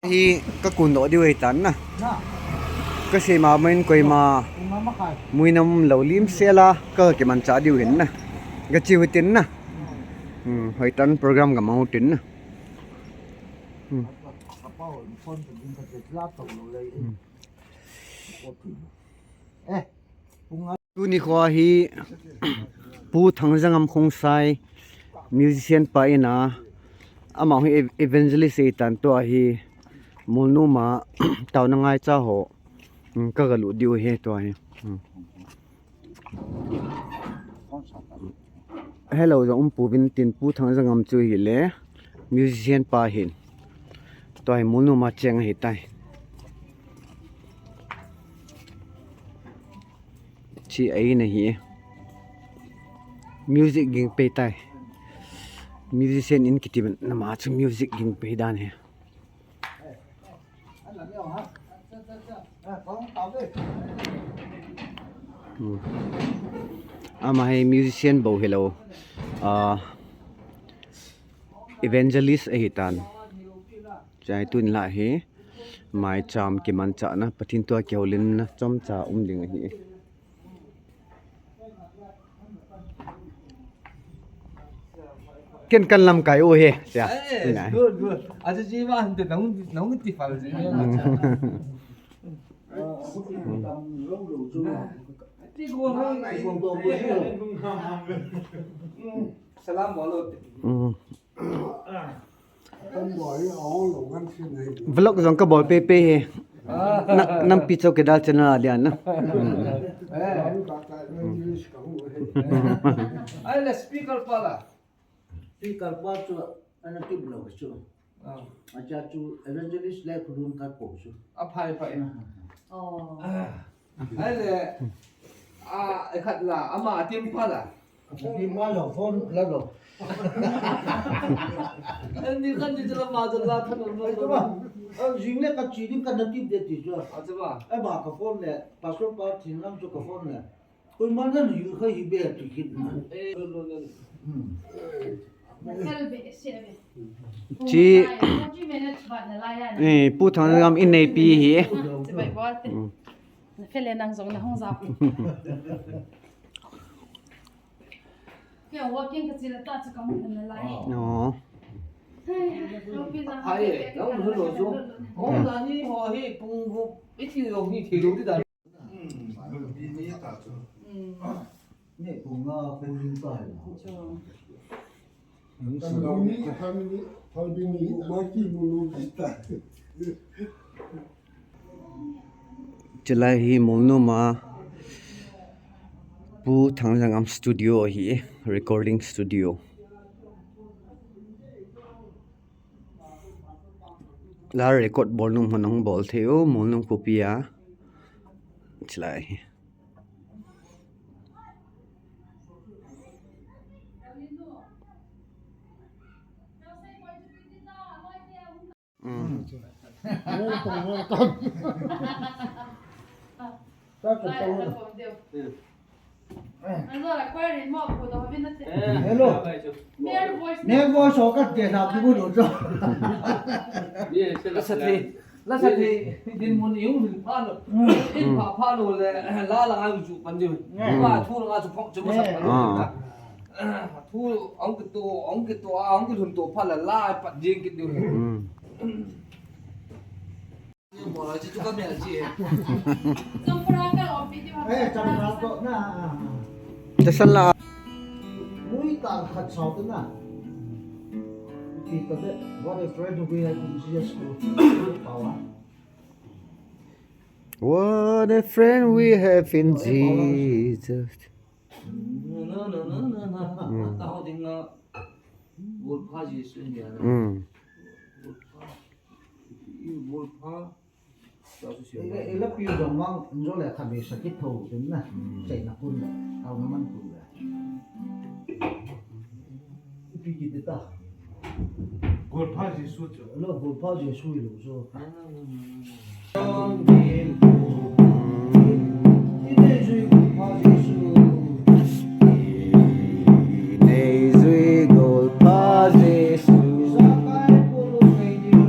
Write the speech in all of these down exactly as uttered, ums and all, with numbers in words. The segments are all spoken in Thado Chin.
Hi ka kun doh diu ahi tan na. Ka sei ma main koima muinam lo lim sela ka kimanchah diu hin na. Ka chi u tin na. Hmm, hoi tan program ka mang u tin na. Hmm. Tuni kho hi Pu Thangjangam Khongsai, musician pa in a, ama hi ev-, evangelist ahi tan, tua hi Molnom a taona ngaicha ho, mm, ka galut diu ahi tua hi. Mm. Hello, jong um pouvin tin, Pu Thangjangam chu hile, musician pa hin. Tua hi Molnom a cheng ahi tai. Chi ahi na hi. Music ging pei tai. Musician in kiti ben, nama chu music ging pei dan hi. Hmm. Ama hi musician bou hilou. Ah, evangelist ahi tan. Chai tun la hi. Maicham kimanchahna, Pathen tua kihoulimna chomcha um ding ahi. Ken kan lamkai u hi, sia. Eh, good, good. Achu chi ma hante nang, nang ti fal chi. Mm. Ti go na, ti go. Salam bolo. Mm. Vlog jong ka bol pepe hi. Ah. Na, nampi chowkidar channel a dia na. Eh. Ai le speaker pa la. Speaker pa chu ana tip lou chu. Ah. Acha chu evangelist le khulun ka ko chu. A phai phai. Oh. Ah. Ai le, a, e khat la, ama a tim pa la. A tim pa lo, phone la lo. Ni khan ni jala ma jala than lo. Ai, tu ba. A, jing le ka chi ding ka na tip de ti chu. A, tu ba. Ai, ba ka phone le, pastor pa thin lam chu ka phone le. Koima na ni kha hi be ti kit na. Eh, lo, lo, lo. Hmm. Chi, eh, Pu Thangjangam in neipi hi. Hmm. Na fele nang jong na hung jap. Kei walking ka chila ta chu ka hung na lai. Oh. Hai, nang hung lo chu. Hung na ni ho hi pung gu, i thi lo ni thi lo ti da. Hmm. Ni pung nga pung ni ta. Chu. Chulai hi Molnom a Pu Thangjangam studio ahi, recording studio. La record bol nom hon hung bol thei u, Molnom khopi a. Chulai hi. Mm. Welcome, welcome. Hello. Male voice ho ka te na ki bu do cho. Lasa thei, lasa thei, dinmun i hung hin pha lou. Hmm. In pha pha lou le, la la ang chu pan diu. Hmm. Pa thu la chu phong chu ma sa pan diu. Ah. Thu ang ki to, ang ki to, ang ki lhun to pha la la pat ding ki diu. Hmm. Champra ka lo pi ti ma. Eh, champra to na. Tasan la. Mui ta khat sao tu na. Pi ta de, what a friend we have in Jesus Christ. Power. What a friend we have in Jesus. Na, na, na, na, na. Mm. Ta ho ding na. Golpha Jesu ni na. Mm. Golpha. Golpha. Ila, ila piu jong mang, jo le kha be sakit tho, tin na. Hmm. Chai na kun le, au na man kun le. Ipi kiti ta. Golpha Jesu chu. Lo, Golpha Jesu lo chu. Inei jui Golpha Jesu. Inei jui Golpha Jesu. Ijakai polo nei diu.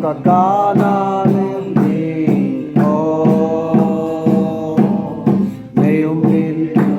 Kakana lem ni o, nei um in tu.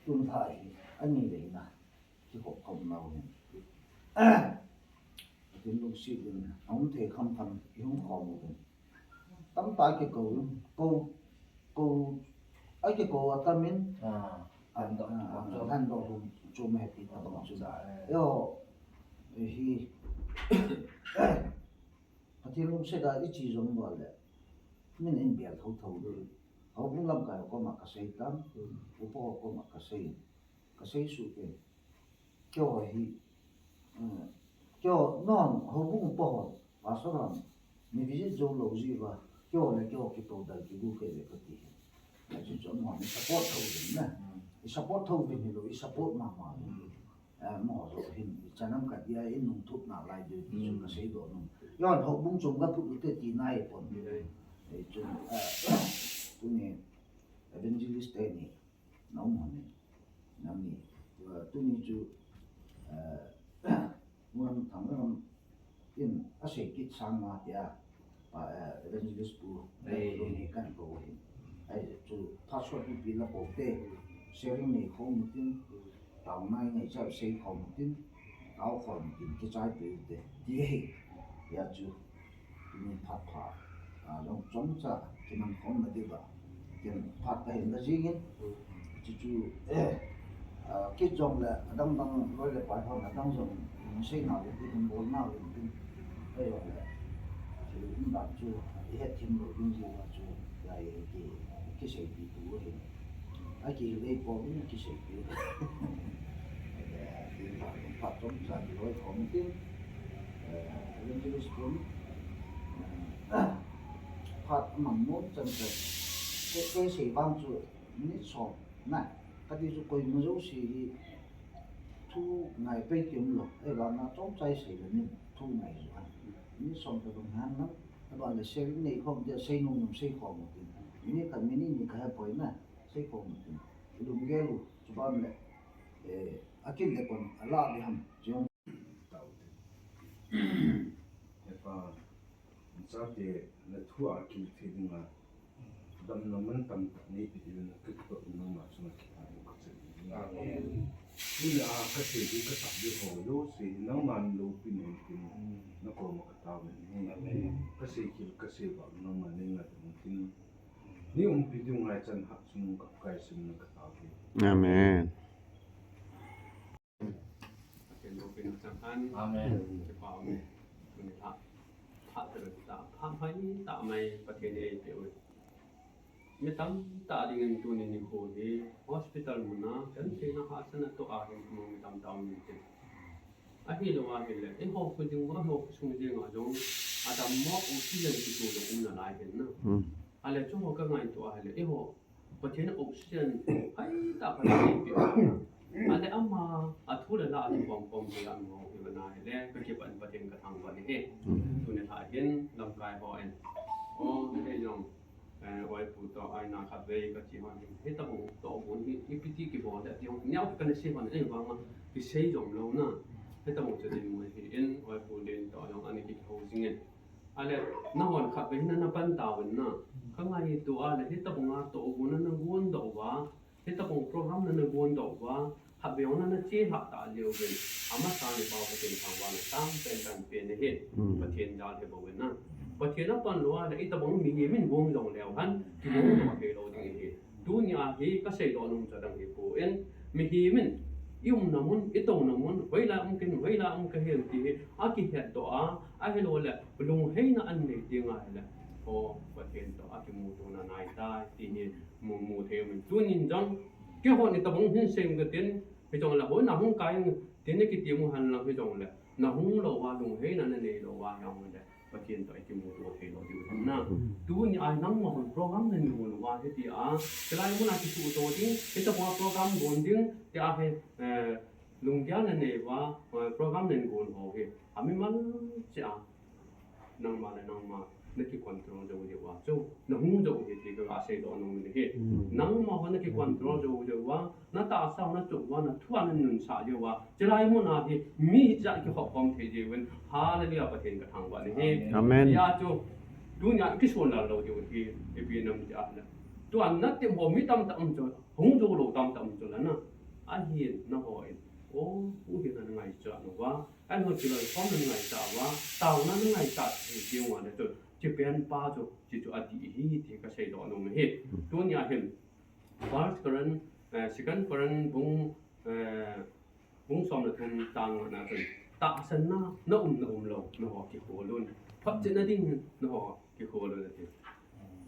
Tun thai, ani le na. Kikhop khop nau hin. Pathen lungset in, aum thei kham kham, ihung khom uvin. Tamtah kikou in, kou, kou, akikou atam in, ah, ah, ah, lhan doh lhum, chom hepi tabang chu. Yo, hi, Pathen lungset a ichi jong uva le, min in bel tho tho. Houbung lamkai ho koma kasei tan, upa ho koma kasei, kasei suh e. Keiho hi, eh, keiho non, houbung upa hon, pastor hon, mi visit jou lou jeh uva, keiho le keiho kitou dal kigu kei le kati hi. Achu chu amahon i support tho uvin na. I support tho uvin hilou, i support mama uvin. Eh, amaho jong hin, i chanam khat dia, i nung thupna lai diu ti chu kasei doh nom. Jon houbung chom kaphut ute tina ahipon. Eh, chu, eh, tuni evangelist teni. Na um hon in, nangni, tua tuni chu, eh, Muan Thang Ram in asei kit sang ma tia, pa, eh, evangelist pu, eh, lung hi kan ko hin. Ai chu password ipi la ko te, sharing nei khom tin, taona i ngaicha sei khom tin, tao khom tin, kichai pe te, ti hi, ya chu. Tuni phat pha, a, jong chomcha kiman khom na diuva. Ken phat kahin la jingin, chuchu, eh, a, kit jongle adang dang loi le pai hon adang jong, mm, sei nau le tin, bol nau le tin, kei jongle, thil um dan chu, i het thim lou ding jeh uva chu, lai ki, kiseipi tu ahin. Akihil ei po in kiseipi. Eh, tin phat, phat chomcha kiloi khom tin. Eh, evangelist pun, eh, phat amang nom chan chan. Kei, kei sei vang chu minute som na. Kati chu koima jouse hi thu ngai pei kium lou. Ahivang a chomcha i sei le min thu ngai jo. Minute som tabang han na. Aban le sharing nei khom tia sei nom nom sei khom tin. Minute khat minute ni kahe poi na. Sei khom tin. Ilunggel u, chuban le, eh, akin le kon, ala le ham, chiong. Taute. Hepa, chate, le thu a kil thei dinga, damna man tamtah neipi diuvin, kakitoh nangma chunga kipah in kache. Amen. Tuni a kasei ding kasah ding ho jouse, nangman loupina hin tin. Mm. Siva nangma nei ngai tin. Ni umpi ding ngai chan hak sung kap kai sim na ka ta ki. Amen. Pathen lopina chang hen. Amen. Kipa ume. Tuni tha. Tha ta ta. Tha mai ta mai Pathen ei pe ume. Mi tamtah dingin tuni nikho hi hospital muna, kan theina hahsatna toh a hin amang mi tamtah um inte. Ahilou ahile, eiho khu jing uva, eiho khu sung jing a jong, adammo oxygen kitoh jong um nalai hin na. Hmm. Ahile, chuho ka ngaito ahile, eiho, Pathen in oxygen, hai ta Pathen in eipeh. Ahile, ama, athu le la, athu khom khom, te an mo, hi bana ahile, ka kipan Pathen ka thangvah in ahi. Hmm. Tuni tha hin, lamkai hon. O, hei jong, Eh, oipu toh, oina khatvei kati ho hin. Hitobang tohgon hi, ipi ti kibol le, ti ho, neo kana sei hon, ei vang a, kisei jom lou na. Hitobang chu dinmun hi in, oipu din toh jong ana kihou jing in. Ahile, nahon khatvei hin na pan tauvin na. Ka ngaito a le, hitobang a tohgon na na gon doh uva, Hitobang program na na gon doh uva, khatvei jong na na che lhah ta leu vin, amasa ni pau Pathen thangvah na tam pen kan pen ahi, Hmm. Pathen jal hi bou vin na. Pathen apan lou a le, itobang mihem in gon jong leu hen, kigong doh thei lou ding ahi. Tuni a hi ka seidoh nom chu adang hi poi, mihem in, i umna mun, i touna mun, hoilai um kahi, hoilai um kahi ti hi, akihet doh a, ahilou le, lungheina anei ding ahile, o, Pathen toh akimuto na nai tai, ti hi, mu, mu thei um in. Tunin jong, keiho ni tobang hin sei um katin, hijongle hoi na hung kai in, tin na kiti mu hen lang hijongle, na hung lou uva, lungheina na nei lou uva, hijongle, Pathen toh i kimuto thei lou diu hin na. Tuni a nangma hon program na nei lou uva, hiti a, chulai mun a kisuhto ding, hitobang program gon ding, ti a hi, eh, lunggel na nei uva, eh, program na nei gon ho hi, amimal cheh a. Nangma le nangma, na kicontrol jou diu a chu, na hung jou hi ti ka seidoh nom in ahi. Hmm. Nangma ho na kicontrol jou diu a, na tahsa ho na chuh uva, na thu a na nunsah diu a, chulai mun a hi, mi hijat kihop khom thei diu vin, hallelujah, Pathen ka thangvah in ahi. Amen. Hijeh chun, tunia i kison lal lou diu hi, ipi nam ti ahile. Tua na tep ho mi tamtah um chu, hung jou lou tamtah um chu la na. Ahin, nangho in, o, u hi na ngaichat uva, Ahin hon kiloi khom na ngaichat uva, taona na ngaichat thei diu a le chun, chipen pa chu, chi chu adih hi, ti ka seidoh nom ahi. Tunia hin, First Corinth, eh, Second Corinth bung, eh, bung som le thum chang nga na chun, tahsanna na um na um lou, nangho kikhol un. Photchetna ding, nangho kikhol un ati.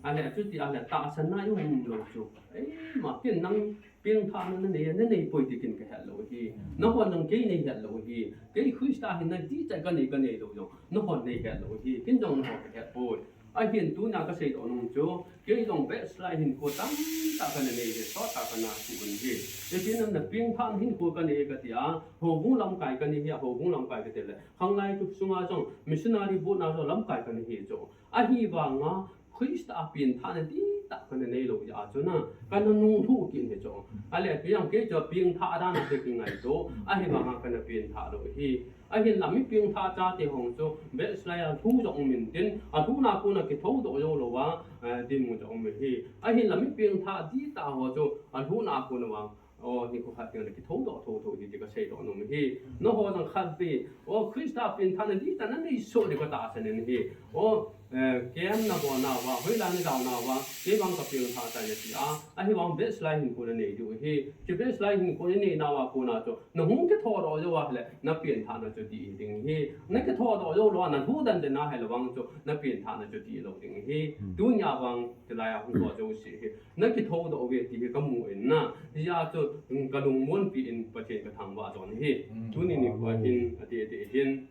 Ahile, achuti ahile, tahsanna i um lou chu. Eima, ken nang pengthahna na nei, na nei poi ti ken ka het lou hi. Nahon jong kei nei het lou hi. Kei Christa hin na dihchan ka nei, ka nei lou jong. Nahon nei het lou hi. Ken jong nahon ka het poi. Ahin tunia ka seidoh nom chu. Kei jong backslide hinkho tamtah ka na nei hi. Sottah ka na chu un hi. Kei ken na pengthahna hinkho ka nei ka ti a. Houbung lamkai ka nei hi a, houbung lamkai ka ti le. Khanglai tu sunga jong, missionary board na jong lamkai ka nei hi chu. Ahivanga, Christa a pengthahna dihtah ka na nei lou jeh a chu na, ka na nunglhu kit hi chu. Ahile, tu jong kei chu pengthah dan a ka kingaito, ahivanga ka na pengthah lou hi. Ahinla mi pengthah chate ho chu, backslide a lhu jong um intin, alhuna kona kithoudoh jou lou a, eh, dinmun jong um hi. Ahinla mi pengthah dihtah ho chu, alhuna kona vang, O, nikho khat teng le kithoudoh thotho hi ti ka seidoh nom hi. Nangho jong khat vei. O, Christa pengthahna dihtah na nei soh ding ka tahsan in ahi. O, eh, camp na bol nauva, hoilai na jao nauva, kei vang ka pengthah tai na ti a, ahivang backslide hinkho na nei diu ahi. Kei backslide hinkho na nei nauva kona chu, na hung kithoudoh jou a ahile, na pengthahna chu dih ding ahi. Na kithoudoh jou lou a, na lhu den den a ahile vang chu, na pengthahna chu dih lou ding ahi. Hmm. Tunia vang, chulai a hung doh jouse hi. Na kithoudoh uve ti hi ka mu in na. Hijeh chun, mm, ka lungmonpi in Pathen ka thangvah jon ahi. Mm. Tuni nikho hin, adeh adeh hin.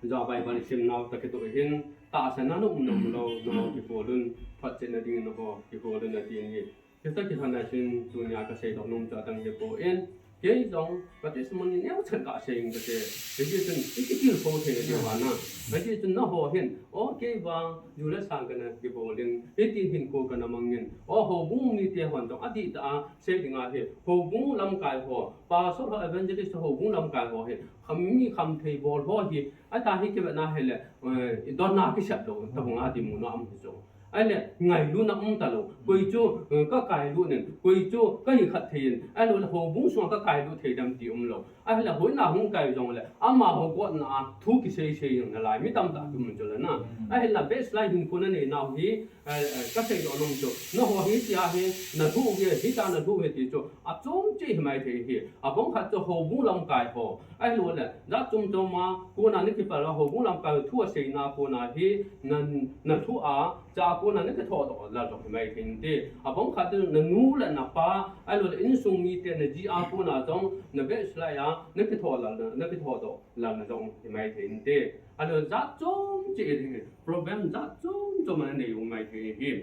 Hijeh a Bible i simnau toh kitoh hin. Tahsanna na um na um lou, nangho kikhol un. Photchetna ding nangho kikhol un ati in ahi. Hitia kilhona hin, tunia ka seidoh nom chu adang hi poi. Kei jong, ka testimony neocha ka sei inge kati. Hijeh chun, i kitilkhou thei ding ahi na. Hijeh chun nangho hin, o kei vang, ju le sang ka na kibol in, hiti hinkho ka na mang in. O houbung mite hon jong, adihtah a, sei ding ahi, houbung lamkai ho, pastor ho, evangelist ho, houbung lamkai ho hi, kham mi khamthei bol ho hi, atah hi kivet na ahile, eh, i donna kisep lou, tabang a dinmun a um hi chu. Ahile, ngailutna um talou. Koi chu, eh, ka kailut in, koi chu, ka hi khat thei in, ahilou le houbung sunga ka kailut thei dem ti um lou. Ahile hoina hung kai jongle, amaho gotna a thu kisei sei jong nalai, mi tamtah kimun chu le na. Ahile backslide hinkho nanei nau hi, eh, eh, kasei doh nom chu, nangho hitia hi, nathu hi, hitia nathu hi ti chu, achom cheh himai thei hi, abang khat chu houbung lamkai ho. Ahilou le, jat chom chom a, kona nakipal a, houbung lamkai ho thu aseina kona hi, na, nathu a, cha kona nakithodoh lal jong himai thei inte. Abang khat chu nanu le napa, ahilou le insung mite naji a kona jong, na backslide a, nakitho lal, nakithodoh lal na jong himai thei inte. Ahilou jat chom cheh hi, problem jat chom chom a nanei u himai thei hi.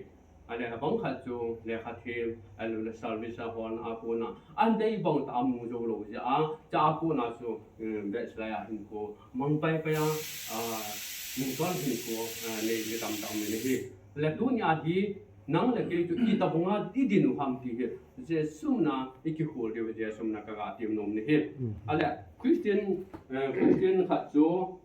Ahile abang khat chu lekha them, ahilou le service a hon a kona, an dei bang tah a mu jou lou jeh a, cha kona chu, um, backslide a hinkho, mang pai pai a, ah, mungchon hinkho, ah, nei mi tamtah um in ahi. Le tunia hi, nang le kei chu itobang a idin u ham ti hi, Jesu min a ikikhol diu, Jesu min a kaga tem nom in ahi. Ahile Christian, eh, Christian khat chu,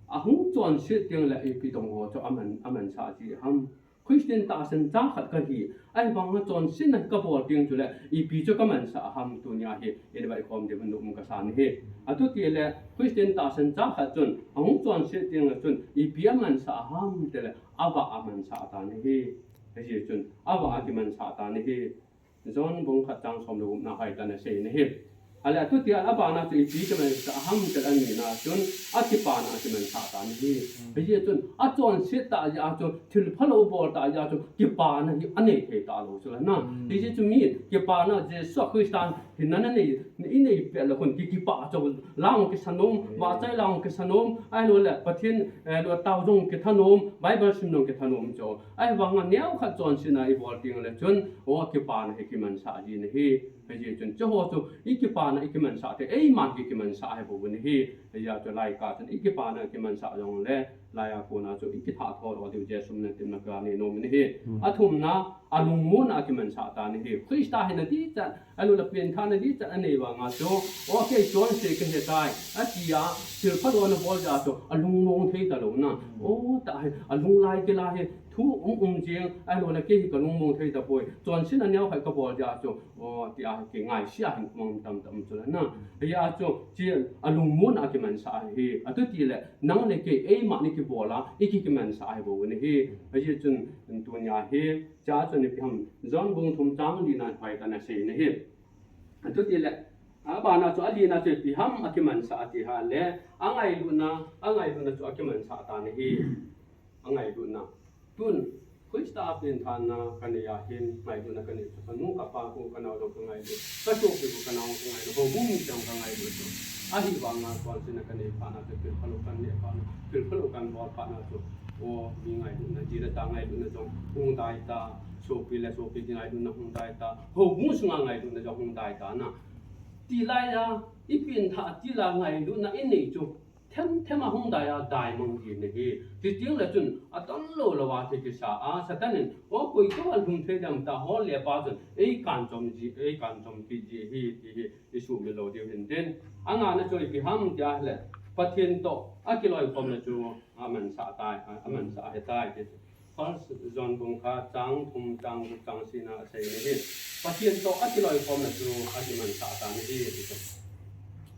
ahung chonset teng le ipi tobang ho chu aman, amansah ji ham. Christian tahsan cha khat kahi, ahivang a chonsetna kabol teng chule ipi chu kamansah ham tunia hi, ina vaikhom diu nom kasa in ahi. Atuti le Christian tahsan cha khat chun, ahung chonset teng le chun ipi amansah ham tile, avah amansah tan ahi. Hijeh chun, avah akimansah tan ahi. John bung khat chang som le gup na hoitah in asei in ahi. Ahile atuti a abana chu ipi kimansah ham tile anina chun akipana akimansah tan ahi. Hijeh chun achonset tah jeh a chu thil phalou bol tah jeh a chu kipana hi anei thei talou chu le na. Hijeh chun mi kipana Jesu Christa hinna nanei, inei pet le khun ki, kipah cheh lang kisanom, vahchoi lang kisanom, ahilou le Pathen, eh, lou tao jong kithanom, Bible sim jong kithanom chu. Ahivang a neokhat chonsetna ibol teng le chun, o, kipana hi kimansah ji in ahi. Hijeh chun, chuho chu ikipana ikimansah thei, eiman ki, kimansah ahi bou in ahi. Hijeh chun laikah chun ikipana kimansah jongle, laiya kona chu ikithat tho lou diu Jesu min a temna kaga nei nom in ahi. Athumna, alungmonna akimansah tan ahi. Christa hina dichan, ahilou le pengthahna dichan anei vang a chu, o, kei chonse kahi tai, atia, thil phalou ana bol jeh a chu, alungmong thei talou na. O, tah hi, alunglai kilai hi, thu um um jeng, ahilou le kei hi kalungmong thei tapoi. Chonsetna neokhat kabol jeh a chu, o, tia kingaise a hin mang tamtah um chu le na. Hijeh a chu, chi alungmonna akimansah ahi. Atuti le, nang le kei, eiman ikibol a, iki, kimansah ahi bou in ahi. Hijeh chun, tunia hi, cha chun ipi ham, John bung thum chang li na hoitah in asei in ahi. Atuti le, abana chu, alina chu ipi ham akimansah ati hale, angailutna, angailutna chu akimansah tan ahi. Angailutna. Tun, Christa a pengthahna kanei a hin, ngailutna kanei chu, kanu kapa khu kanao jong kangailut, kasopi khu kanao kangailut, houbung mi jong kangailut chu. Ahivang a chonsetna kanei phat na chu, thil phalou kanei phat na, thil phalou kabol phat na chu, o, mi ngailutna, ji le cha ngailutna jong hung dai ta, sopi le sopi ngailutna hung dai ta, houbung sunga ngailutna jong hung dai ta na. Tilai a, ipengthah tilai ngailutna inei chu, them them a hung dai a, daimang ji in ahi. Chuteng le chun, adon lou lou a thil kisa a, Satan in, o, koi toh alhung thei dem tah, hol le pa chun, eikanchom ji, eikanchom kit ji ahi, ti hi, isuhmil lou diu hin tin. Angana chu ipi ham tia le, Pathen toh akiloikhomna chu amansah tai, a, amansah ahitai ti. First John bung khat chang thum, chang gup, chang sagi na asei in ahi. Pathen toh akiloikhomna chu akimansah tan ahi ti chu.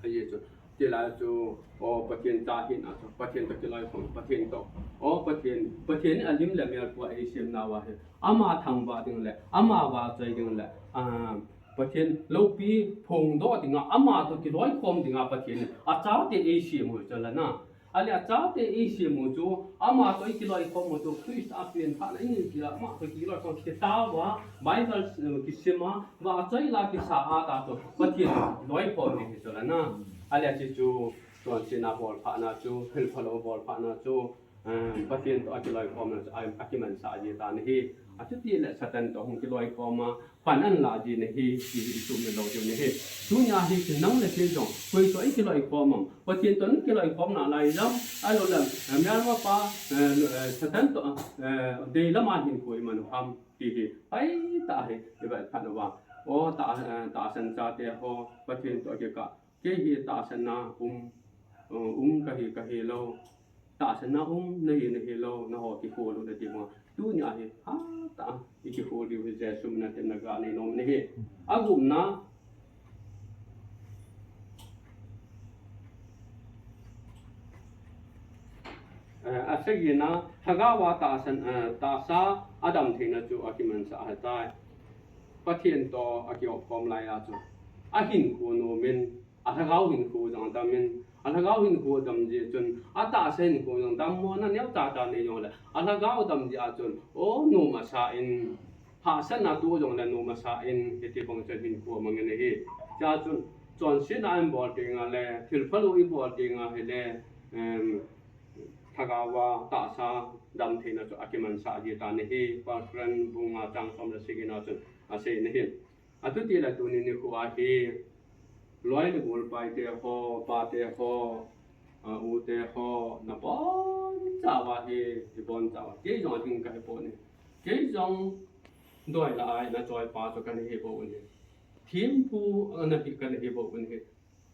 Ahi chu. Tilai chu, o, Pathen cha hina chu, Pathen toh kiloikhom, Pathen toh. O, Pathen, Pathen in alim le mel pua eisem nauva hi, ama thangvah ding le, ama vahchoi ding le, a, Pathen loupi phongdoh dinga, ama toh kiloikhom dinga Pathen in achate eisem u chu le na. Ahile achate eisem u chu, ama toh ikiloikhom u chu, Christa a pengthahna inei jeh a, ama toh kiloikhom, kitao a, Bible, eh, kisim a, vahchoi la kisa a ta chu, Pathen loikhom ding hi chu le na. Ahile hiche chu, chonsetna bol phat na chu, thil phalou bol phat na chu, eh, Pathen toh akiloikhomna chu, a, akimansah ji tan ahi. Achuti le Satan toh hung kiloikhom a, pan ahin lah ji in ahi, ti hi isuhmil lou diu in ahi. Tunia hi, nang le kei jong, koi toh ikiloikhom ham? Pathen toh nakiloikhom nalai ham? Ahilou le, eh, Myanmar pa, eh, eh, Satan toh, eh, deilam a hin koi man u ham? Ti hi, pai tah hi, i vet phat uva. O, tah, eh, tahsan chate ho, Pathen toh kikah. Kei hi tahsanna um, uh, um kahi, kahi lou. Tahsanna um nahi, nahi lou, nangho kikhol u nati mo. Tunia hi hatah a ikikhol diu hi Jesu min a temna kaga nei nom in ahi. Agupna, Eh, asagina, lhagao a tahsan, eh, tahsa adam theina chu akimansah ahitai. Pathen toh akiopkhom lai a chu, ahinkho nom in, alhagao hinkho jong adam in, alhagao hinkho adam jeh chun, atahsa hinkho jong dammona neocha cha nei jongle, alhagao adam jeh a chun, o nom asa in, hahsatna toh jongle nom asa in, hiti bang chun hinkho amang in ahi. Chua chun, chonsetna ibol teng le, thil phalou ibol teng le, em, lhagao a tahsa damtheina chu akimansah ji tan ahi, First Corinthians bung nga chang som le sagi na chun asei in ahi. Atuti le tuni nikho a hi, loi le gol pai te ho, pa te ho, a, u te ho, nabonchauva hi, ibonchauva. Kei jong ading kahi poi. Kei jong doi le ai nachoi pa chu kana hi poi. Thempu, a, nahi, kana hi poi.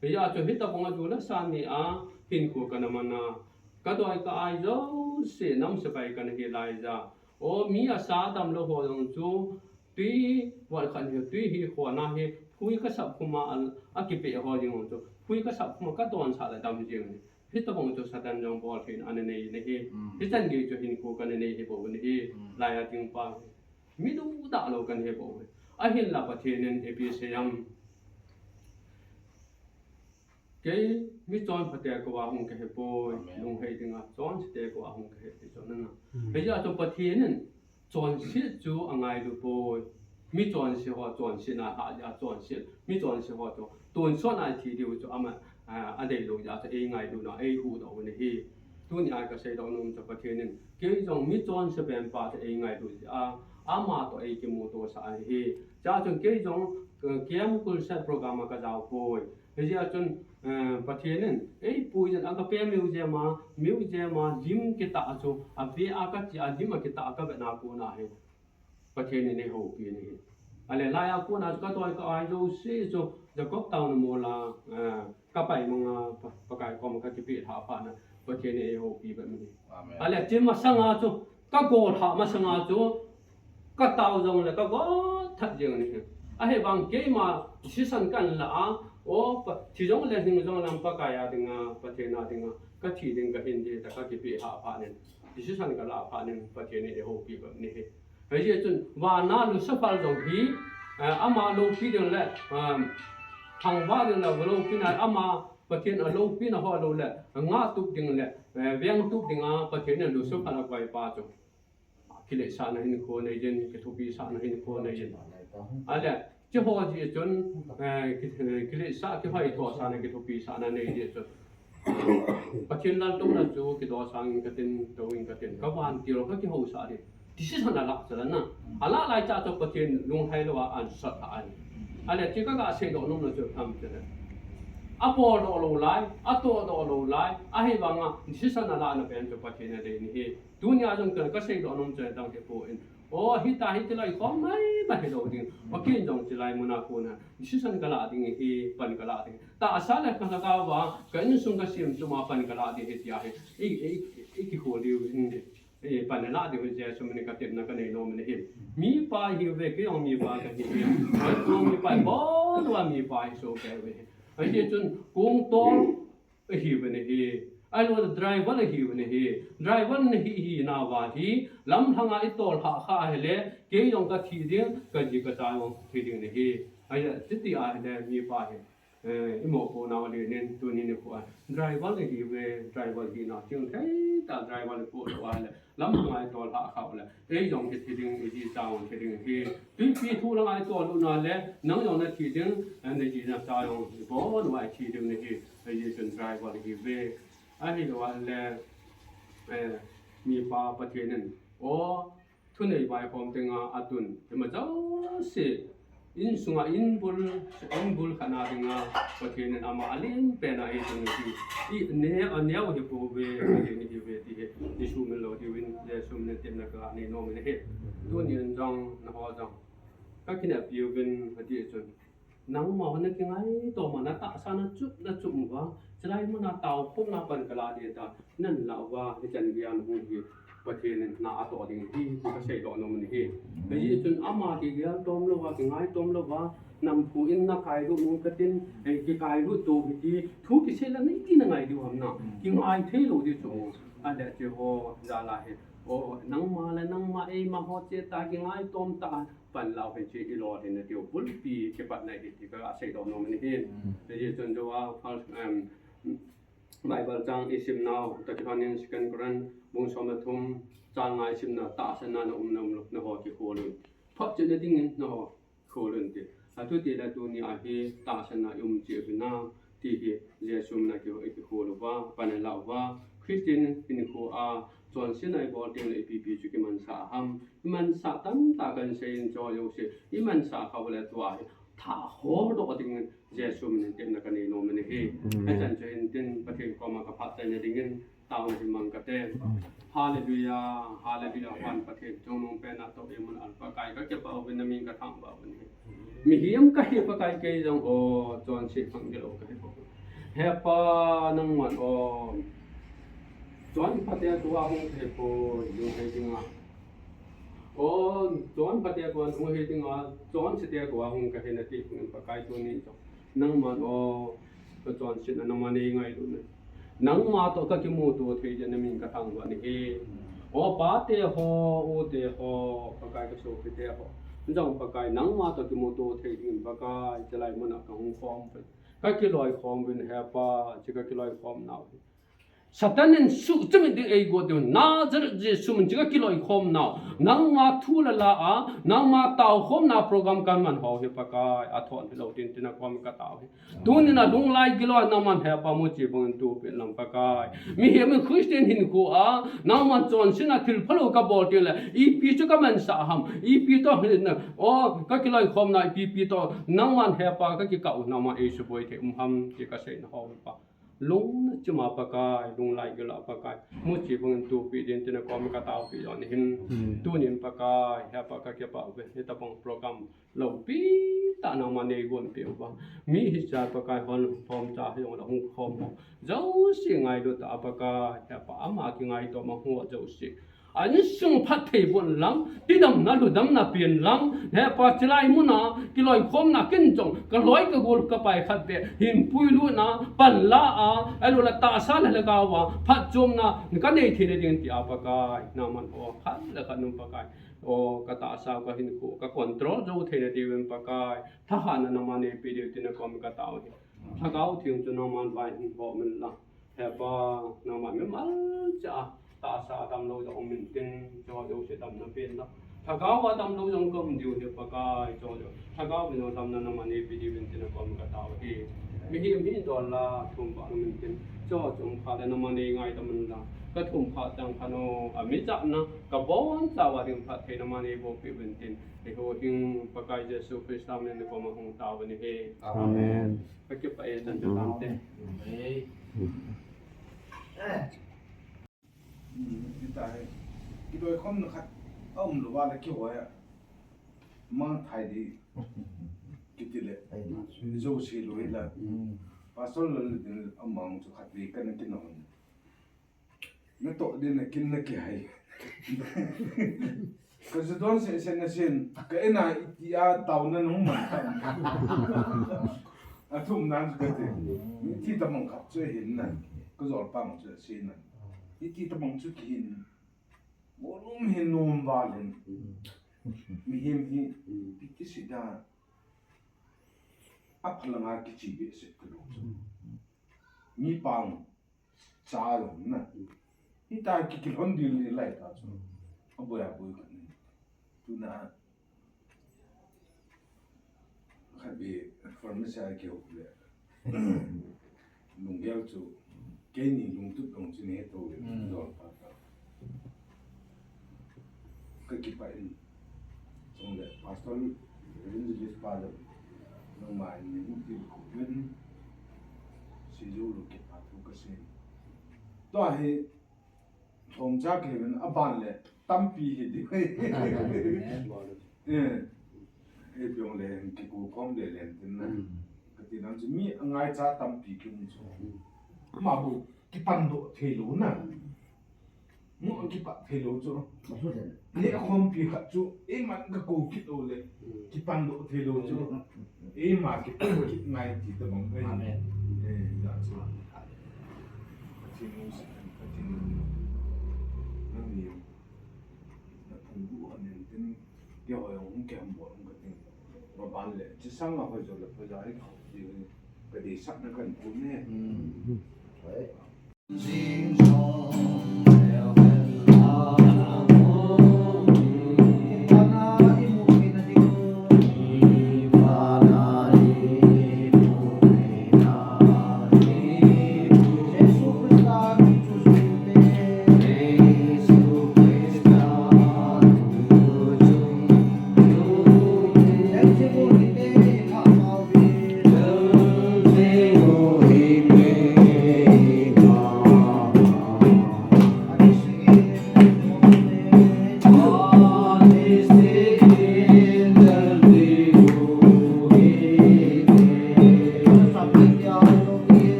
Hijeh chun hitabang a ju le sa ni a hinkho kana man a, kadoi ka ai jouse nam sepai kana hi lai jeh a. O mi asa damlou ho jong chu tui vot khat hi tui hi khona hi phui kasap khum a, a, akipeh ho jeng jong chu phui kasap khum a kadonsah le dam jeng ni. Hitabang chu Satan jong bol theina ana nei in ahi. Mm. Hichan gei chu hinkho kana nei hi poi. Mm. Lai a ding pa hi. Mi duda lou kana hi poi. Ahinla Pathen in ipi asei em. Kei mi chonpha te kouva hung kahi poi, Amen. Lunghei dinga chonse te kouva hung kahi ti chu ana. Mm. Hijeh chun Pathen in chonset chu angailu poi. Mi chonse ho chonsetna lhah jeh a chonset. Mi chonse ho chu tonsot a ithi diu chu ama, a, adeilou jeh a chu eingailuna, eihuhdoh u ahi. Tuni a kaseidoh nom chu Pathen in kei jong mi chonse pen pa chu eingailu jeh a, ama toh eikimuto sah ahi. Chua chun kei jong, eh, K M Kulsat program a kajao poi. Hijeh chun, eh, Pathen in eipui jeh in Agape Museum a, museum a lim kitah chu, ave a kache a lim akitah a kavet na kona hi Pathen in eihoupi in ahi. Ale lai a kona chu kadoi ka ai jouse chu Jacob Town a mol a, eh, kapai manga Pa-, Pakai koma kakipeh lhah phat na Pathen in eihoupi bep in ahi. Amen. Ale hiche masanga chu, kagol lhah masanga chu, katao jongle kagol that jeng in ahi. Ahivang keima decision kahin lah a, o Pa-, thi jongle hing jongle Pakai a dinga, Pathen a dinga, kathi ding kahin ding tia kakipeh lhah phat in, decision kalah phat in Pathen in eihoupi bep in ahi. Hijeh chun vana Lucifer jong hi, eh, ama loupi ding le, eh, thangvah ding le loupi na, ama Pathen a loupina ho lou le, ngahtup ding le, eh, vengtup dinga Pathen in Lucifer akoi pa chu. Kiletsahna hinkho nei jin, kithopisahna hinkho nei jin. Ale, hiche ho jeh chun, eh, ki-, eh, kiletsah, kihoitosahna, kithopisahna nei jeh chun. Pathen laltouna chu kidosang in katin, tou in katin, kavantil kakihousah ding. Decision alah chu ahi na. Alah lai chun chu Pathen lunghai louva ahin sot lhah ahi. Ale, hiche kaga seidoh nomna chu ipi ham itile, aboldoh lou lai, atohdoh lou lai, ahivanga decision alahna pen chu Pathen in adei in ahi. Tunia jong ka, kaseidoh nom chu adang hipoi. O, hita hiti lai khom mai, mai hilou ding. O, ken jong chulai muna kona decision kalah ding ahi, pan kalah ding. Tahsa le kalhagao a, ka insung kasem chom a pan kalah ding ahi tia hi. I, i, i, ikihol diu in, i, pan lah diu hi Jesu min in katepna kanei nom in ahi. Mipa ihiuve, kei jong mipa kahi. Kei jong mipa, ibon uva mipa ihi soh kei uve. Hijeh chun, kong tol, ahiuve nahi. Ahilou le driver ahiuve nahi. Driver nahi, hina uva hi, lamlhanga itol lhah kha ahile, kei jong kathi ding, kaji kacha jong thi ding nahi. Ahile, titi ahile, mipa hi, eh, imopohnau alen in, tuni nikho a. Driver ahiuve, driver hina, ching thei tah driver ipoh lou ahile. Lamlhanga itol lhah kha ule. Ei jong kithi ding, iji cha jong thi ding hi. Twipi thu langa itol lut na le, nang jong nathi ding, eh, naji nacha jong ibon uva ithi ding nahi. Ajeh chun driver ihiuve. Ahilou le, eh, mipa Pathen in, o, thunei vaihom dinga atun. Ima jouse, insunga inbul, inbul khatna dinga Pathen in ama alen pen a eitun ahi. I neo, aneo hipouve, alen ihiuve ti hi, Jesu min lou diuvin, Jesu min in tepna kanei nom in ahi. Tunin jong, nangho jong, kakineppi uvin, ati chun. Nangma ho nakingaito ma, natahsa nachup, nachup uva, chulai muna taokhomna pan kalah ding tia, nalah uva, hichan geiya nahung hi, Pathen in na atoh ding ahi, ti kasei doh nom in ahi. Hijeh chun ama kigel tom louva, kingai tom louva, namphu in na kailut nom katin, eh, kikailut to hiti, thu kisei le na iti na ngai diu ham na, kingai thei lou diu chu. Ahile hiche ho jal a hi, o, nangma le nangma eima ho cheh ta kingai tom ta, panla u hiche ilolhin na diu bulpi kipatna ahi ti kasei doh nom in ahi. Hijeh chun jo a, first, um, Bible chang isim nau, tah kilhon in Second Corinth, bung som le thum, chang nga isim nau, tahsan a na um na um lou, nangho kikhol un. Photchetna dingin nangho khol un ti. Atu tile tuni a hi tahsan a i um cheh u hinam, ti hi Jesu min a ki, i kikhol uva, pan i la uva, Christian hinkho a, chonsetna i bol teng le ipi ipi chu kimansah ham, i mansah tamtah kan sei in chu jouse, i mansah kha u le tua hi, thah hol doh dingin, Jesu min in tepna kanei nom in ahi. Amen. Hichan chu hin tin Pathen koma ka phatchaina dingin taona hi mang kate. Hallelujah, hallelujah, van Pathen chungnung pen a toh imun a Pakai kakipah uvin na min kathangvah uvin ahi. Mihem kahi Pakai kei jong o chonse phang gilou kahi. He Pa nangman o chonphate tua hung thei poi, lunghei dinga. O, chonphate tua hung hei dinga, chonsete tua hung kahi nati, Pakai tuni jong. Nangman o, ka chonsetna nangman nei ngailutna. Nangma toh kakimuto thei jeh in na min kathangvah in ahi. O, pate ho, ute ho, Pakai ka sopite ho. Jong Pakai nangma toh kimuto thei dingin Pakai, chulai mun a kahung khom uvin. Kakiloikhom uvin he Pa, hiche kakiloikhom nau hi. Satan in suhchimit ding eigot diu, Nazareth Jesu min cheh a kakiloikhom nau. Nangma thu le la a, nangma taokhomna program kaman ho hi Pakai, athon hilou ding tin nakoma katao ahi. Tunin a lunglai gilou a nangman he Pa muchi bangin tupeh in lang Pakai. Mihem in Christian hinkho a, nangman chonsetna thil phalou kabol teng le, ipi chu kamansah ham, ipi toh hin, o, kakiloikhom nau, ipi ipi toh, nangman he Pa kakikah u, nangman eisuboi thei um ham, ti kaseina ho Pa. Lungna chima Pakai, lunglai gilou a Pakai. Muchi bangin tupeh ding tin nakoma kataopeh joh in ahi. Hmm. Tunin Pakai, he Pa kakipah uve, hitabang program loupi tah nangman neigonpeh uva. Mi hichan Pakai hung khom cha hijongle hung khom ho. Jouse ngailut tah a Pakai, he Pa ama kingaito ma ho jouse. Insung phatthei bon lang, tidamna, ludamna pen lang, he Pa chulai mun a, kiloikhomna kin jong, kaloi kagol kapai khat beh, hin puilutna, panla a, ahilou le tahsa le lhagao a, phatchomna, kanei theina ding ti a Pakai, nangman o, khat le khat nung Pakai, o, katahsa u kahinkho, ka control jou theina diuvin Pakai, thahatna nangman neipeh diu tin nakoma katao ahi. Lhagao Theng chu nangman vaihin hom in lang. He Pa, nangman mimal cha, tahsa damlou jong um intin, chu jouse damna pen lang. Lhagao a damlou jong kaum diu ahi Pakai, chu jouse. Lhagao in jong damna nangman neipeh diuvin tin nakoma katao ahi. Mihem hi dol la, thum pha um intin, chu chu um pha le nangman neingaidam in lang. Kathum pha teng khat o, ami chahna, kabonchauva ding phatthei nangman neiboh peh uvin tin. Eiho ding Pakai Jesu Christa min in nakoma hung taovin ahi. Amen. Kakipah e, chan chu tante. Amen. Hmm, hitia hi. Kiloikhomna khat aum louva le kihoi a. Mangthai di. Kiti le. Jouse loi la. Hmm. Pastor Lalladin amang chu khat vei kana kinon. Natoh din nakin nakihai. Ka ju don seh seh nasin, ka in a iti a taona nung man kha. Athumnan kati. Iti tabang khat chu ahin na. Ka jolpa chu asin na. Iti tabang chu kihin. Volume hin nom val in. Mihem hi, iti sida. Aphalanga kichi behseh kalou chu. Mi pang. Cha jong na. Hita ki, kilhon dil ni lai ta chu. Aboi aboi khat ni. Tuna. Khat bi pharmacy a kihou le. Lunggel chu. Keini lungtup dong chu ni he to le. Hmm. Dol pa ta. Kakipah in. Chule Pastor Evangelist pa le. Nangma in ni mu ti ko ven. Sijou lu kipah thu kasei. Tua hi, lhomcha kei ven aban le, tampi hi ding. Eh, eh, piong le, kiku khom le, le, tin na. Hmm. Kati nan chu mi angaicha tampi kin chu. Hmm. Ama bu, kipan doh thei lou na. Hmm. Mu kipat thei lou chu. Ni a khompi khat chu, eiman ka kou kit lou le, kipan doh thei lou chu. Eima kipan kit ngai ti tabang ngai. Amen. Eh, da chu. Pathen nusi, Pathen nusi. Nang ni, na phung bu anen tin, ti ho jong hung kem bo hung ka ting. Ba ban le, chi sang a ho jo le, ba ja i khau ti. Ka deisahna kan pu ne.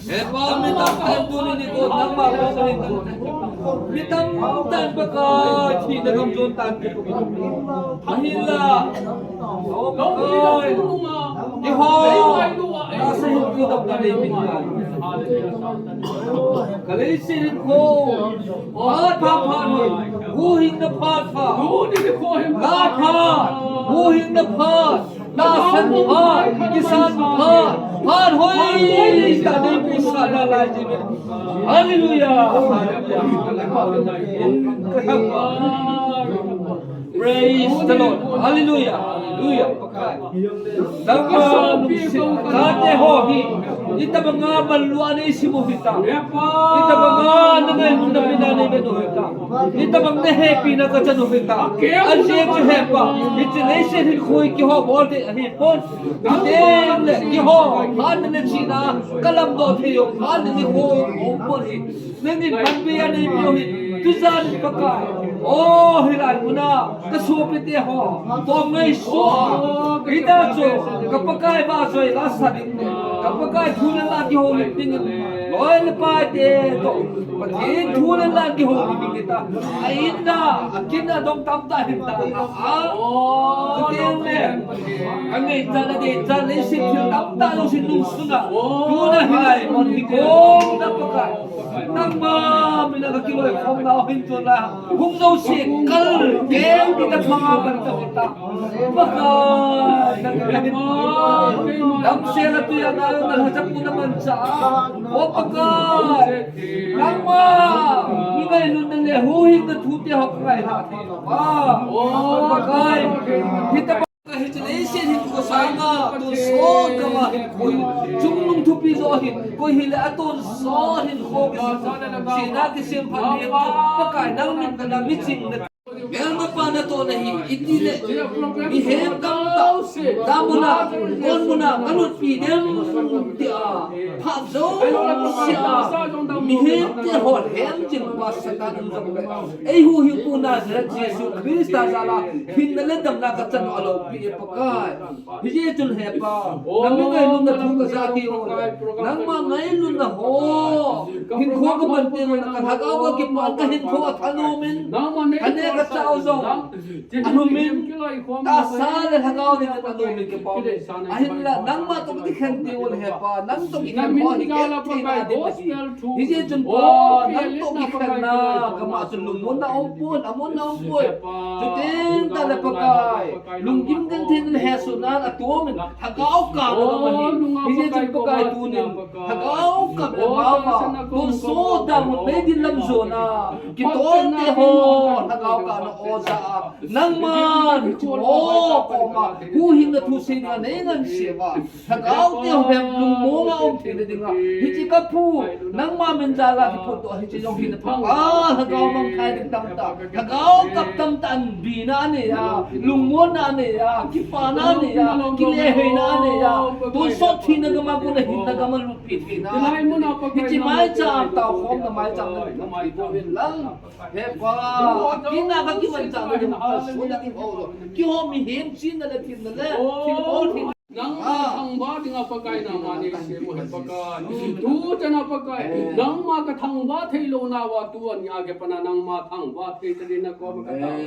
He pa, mi tamtah in tuni nikho nangma koma hin kon. Mi tamtah in Pakai thina gam jon tan. Ahinla, o Pakai, eiho tahsa hinkho damna nei peh in. Ka leiset hinkho phat pha phat hoi, huhhingna phat pha, la phat, huhhingna phat, tahsan phat, kisan phat, phat hoi tah nei pusah nalai jiuvin. Hallelujah. Hallelujah. Praise the Lord. Hallelujah. Hallelujah. Nangma lungset kate ho hi, itobanga manlua nei sim u hitam? Itobanga na ngailutna bina nei vet u hitam? Itobang na hepina kachan u hitam? Ajeh chu he Pa, hiche leiset hinkho hi keiho bol thei ahipon. Chuteng le keiho phatna le chihna kalamdoh thei u phat le nikho umpon hi. Nangin manpeh a neipeh u hi, tujan in Pakai. O, hilai muna, ka sopite ho, toh ngaisuh a, hita chu, ka Pakai vahchoi la sa ding le, ka Pakai thu le la kihoulim dingin, loi le paite toh, Pathen thu le la kihoulim ding hita. A in a, a kin a dong tamtah hin ta a. Chuteng le, ka ngeichat le deichat leiset thil tamtah jouse nungsun a, tuna hilai mun nikho na Pakai. Nangma mina ka kiloikhomna hin chon la. Hung jouse kal keng kita manga ban ta hita. Pakai, nang ka hin. Damsel a tui a na na hacha pu na mancha. O Pakai. Nangma. Mi ngailutna le huhhingna thute ho ka ngai ha. Pa. O Pakai. Hita Ka hiche leiset hinkho sanga, tonsot gama hinkho hi, chungnung thupi jo ahin, koi hile atonsot hinkho kisem, sena kisem phat ni, Pakai nang min kana miching na. Melmapa natohna hi, itile, mihem tamtah, damuna, konmuna, kalutpi dem, tia, phat jousea, mihem te ho lemching pa Satan in jong le. Eihuhhingpu Nazareth Jesu Christa jal a, hinna le damna kachan u alopi e Pakai. Hijeh chun he Pa, na mi ngailutna thu kaja kit u le. Nangma ngailutna ho. Hinkho kaman teng le ka lhagao a kipat ka hinkho athanom in. Ka neh ka chah u jong. Anom in. Tahsa le lhagao ding in anom in kipa u. Ahinla, nangma toh kikhen teng u le he Pa, nang toh kikhen ho hi kei thei na ding ahi. Hijeh chun Pa, nang toh kikhenna, kama chun lungmonna umpon, amonna umpon. Chuteng tah le Pakai, lunggim genthei le hesohna atom in, lhagao kap na gam ahi. Hijeh chun Pakai tunin, lhagao kap le mama, tonsot dang un meidil lam jona, kitol te ho, lhagao kap na o ja a, nangman, o koma, huhhingna thu sei dinga nei ngansea uva. Lhagao te ho hem lungmong a um thei le dinga. Hiche ka phu, nangma min jal a kiphutdoh hiche jong hi na phu. Ah, lhagao mangthai ding tamtah. Lhagao kap tamtah in bina anei a, lungmonna anei a, kipana anei a, kileheina anei a. Tonsot thina gam a kona hinna gam a lutpi theina. Hiche maicham taokhomna maicham na lutpi bou in lang. He Pa, kina ka kimanchahna ding ka suna ki ho lo. Keiho mihem chinna le thimna le, thilbol thei. Nangma thangvah dinga Pakai nangma neisem u he Pakai. Tu chana Pakai, nangma ka thangvah thei louna uva tu ania kipat a nangma thangvah thei ta ding na koma ka tao.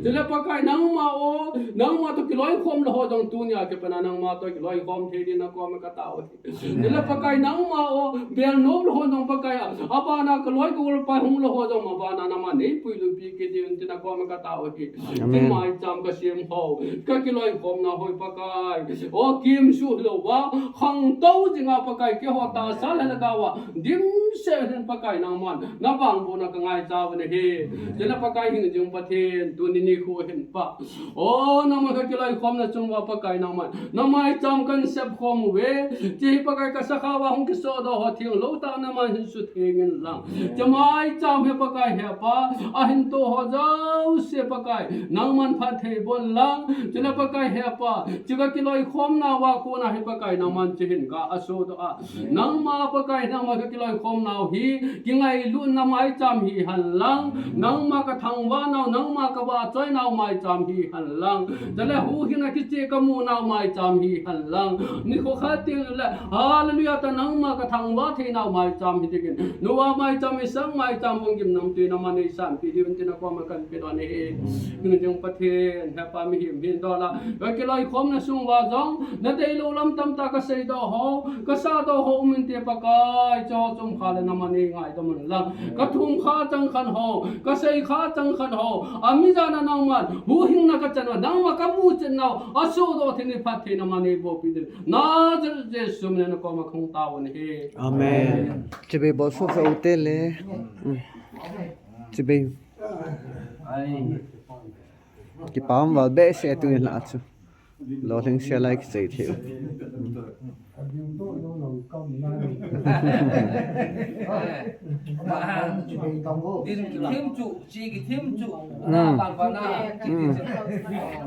Chule Pakai nangma o, nangma toh kiloikhom lou ho jong tunia kipat a nangma toh kiloikhom thei ding na koma ka tao. Chule Pakai nangma o, bel nom lou ho jong Pakai a, abana ka loi ka gol pa hung lou ho jong abana nangma neipui lutpi kit ding tin na koma ka tao hi. Amen. Maicham ka sem ho, ka kiloikhomna hoi Pakai. O kimsuh lou va, khangtou jinga Pakai keiho tahsa le lhagao a, dimset hin Pakai nangman, na vangbohna ka ngaicha u ahi. Chule Pakai hingjing Pathen, tuni nikho hin Pa. O nangman ka kiloikhomna chung uva Pakai nangman, na maicham kan sepkhom uve. Hiche hi Pakai ka sakhao a hung kisodoh ho thenglou tah nangman hin sutheng in lang. Hiche maicham hi Pakai he Pa, ahin toh ho jouse Pakai, nangman phatthei boh in lang. Chule Pakai he Pa, hiche ka kiloi Khomnau a kona hi Pakai nangman chu hin ka asodoh a. Nangma Pakai nangma ka kiloikhomnau hi, kingailutna maicham hihen lang. Nangma ka thangvahnau, nangma ka vahchoinau maicham hihen lang. Chule huhhingna kicheh ka munau maicham hihen lang. Nikho khat teng le, hallelujah, ta nangma ka thangvah theinau maicham hi dingin. Noah maicham, Isaac maicham, hung gimnamtui nangman neisanpeh diuvin tin nakoma kahin peh u ahi. Hingjing Pathen, hepa mihem hin dola. Ka kiloikhomna sung uva jong, nadeilou lam tamtah ka seidoh ho, ka sahdoh ho um inte Pakai, chuho chom khat le nangman neingaidam un lang. Ka thum kha chang khat ho, ka sei kha chang khat ho, amijat a nangman, huhhingna ka chan uva, nangma ka muchetnau, asodoh thei ni phatthei nangman neiboh peh diuvin. Nazareth Jesu min a nakoma kahung tao u ahi. Amen. Chibai bolsoh sa u te le. Mm. Chibai. Kipah val behseh tuni lah chu. Lolhing sel a kichai thei u. Din kithim chu, chi kithim chu. Mm. Na pan pan na. Mm.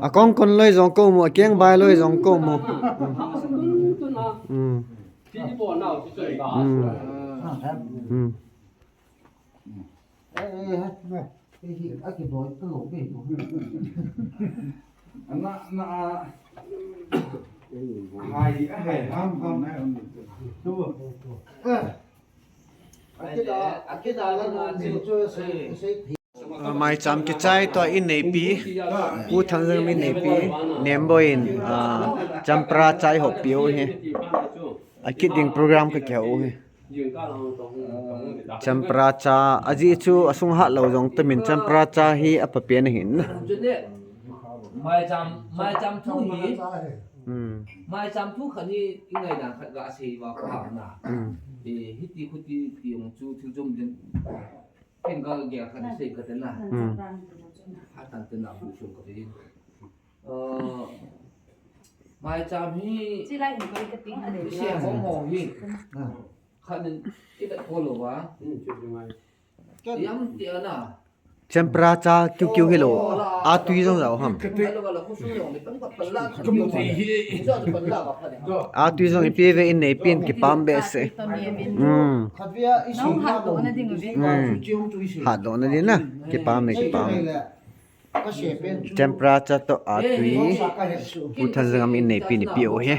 Akong kon loi jong ko mu, akeng bai loi jong ko mu. Mm. Mm. Mm. Ah, maicham kichai toh inneipi, Pu Thangjang inneipi, Nemboi in, ah, champra cha eihoppi u ahi. Akit ding program ka kihou u ahi. Champra cha, ajeh chu asung hatlou jong tamin champra cha hi aphapen ahin. Maicham, maicham thu hi. Hmm. Maicham thu khat hi ingai dan khat gasei uva kahang na. Hmm. Eh, hiti khuti ti jong chu thil jom ding. Ken ka gel khat sei kate na. Hmm. Hatan te na bu sung kate. Aa, maicham hi. Chilai hin koi ka ting a le. Sia hong ho hi. Khanin i vet ko lou va. Yam ti ana. Champra cha kiu kiu hilou. A tui jong jao ham. A tui jong ipi ve inneipin kipah behseh. Hmm. Nang hatdoh na ding ve. Hmm. Hatdoh na ding na. Kipah e, kipah e. Champra cha toh a tui, Pu Thangjang inneipi in eipeh u ahi.